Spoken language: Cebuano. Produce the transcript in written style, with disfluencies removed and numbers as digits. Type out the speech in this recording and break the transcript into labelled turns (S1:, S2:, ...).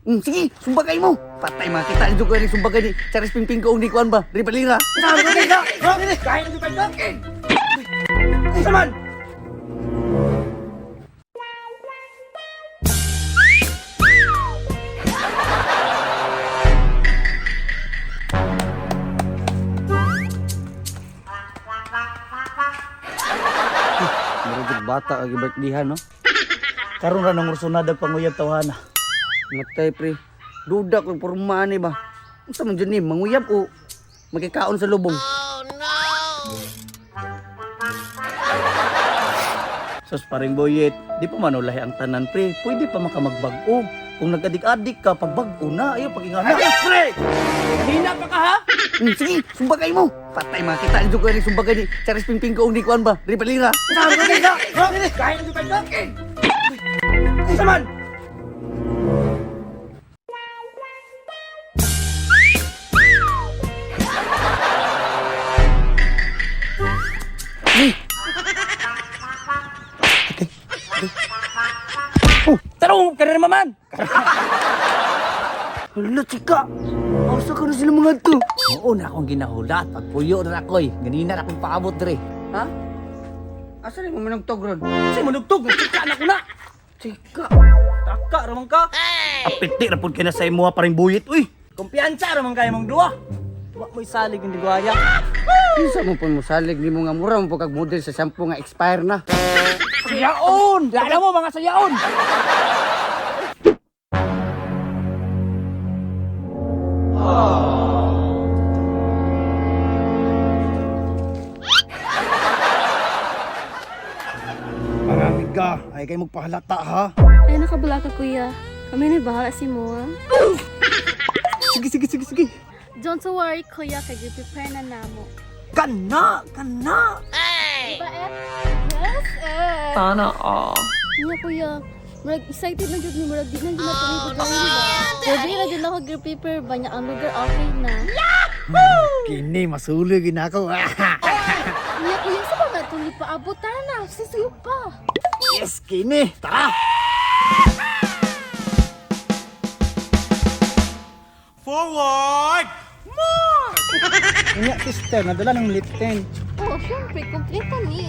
S1: Sige, sumbagay mo. Patay makita jud ko ni sumbagay ni Charis Pingping ko ni kuan ba? Ribalira.
S2: Sama ka ka. Kain na jud ka. Unsa man?
S1: Murag bata ag birthdayhan no.
S2: Karon ra nang ursunad ang panguyab tawhana.
S1: Matay pre. Duda ko porma ani ba. Unsa man jud ni manguyab o makikaon sa lubong.
S2: Sus paring boyet, di pa man ulahi ang tanan pre. Pwede pa makamagbag-o. Kung nag-adik-adik ka, pagbag-o na. Ayaw pag-ingana. Ay, pre! Hina pa ka ha?
S1: Sige, sumbagay mo. Patay makita jud ko ni sumbagay ni Charis Pingping ko ni kuan ba? Ribalira.
S2: Sama ka ka. Kain na jud ka. Unsa man? Oh, tarong karir maman.
S1: Hala chika. Asa ka na sila mga to?
S2: Oo na akong ginahulat. Pagpuyo na ako'y. Ganina na akong paabot dre.
S1: Ha? Asa ni mo manugtog ron?
S2: Kasi manugtog, nagchika na ko na.
S1: Chika.
S2: Taka ramang ka. Apiti ra pud kay na sa imuha paring buyit uy. Kumpiyansa ramang kay mong duwa. Wa mo'y salig ng diguaya.
S1: Kinsa mo pon mosalig nimo nga mura mo pagkag model sa shampoo nga expire na.
S2: Sayaon! Lala mo mga sayaon!
S3: Mga amiga, ay kayo magpahalata ha.
S4: Ay, nakabala ka, kuya. Kami na bahala si Moa.
S2: Sige, sige, sige, sige.
S4: Don't worry, kuya. Kay prepare na namo.
S2: Kana! Kana!
S4: Diba, eh? Yes, eh.
S2: Sana ah.
S4: Niya, kuya. Murag excited na jud ni murag di na jud na kami ba? Grabe na jud ako prepare ba niya ang lugar okay na.
S3: Kini, masulog gina ako.
S4: Niya, kuya, sa ba nga itong ipaabot? Tara na, sisiyo pa.
S3: Yes, kini. Tara!
S5: Forward!
S3: Unya, sister, nadala ng lip tint.
S4: Oh, syempre, kompleto ni.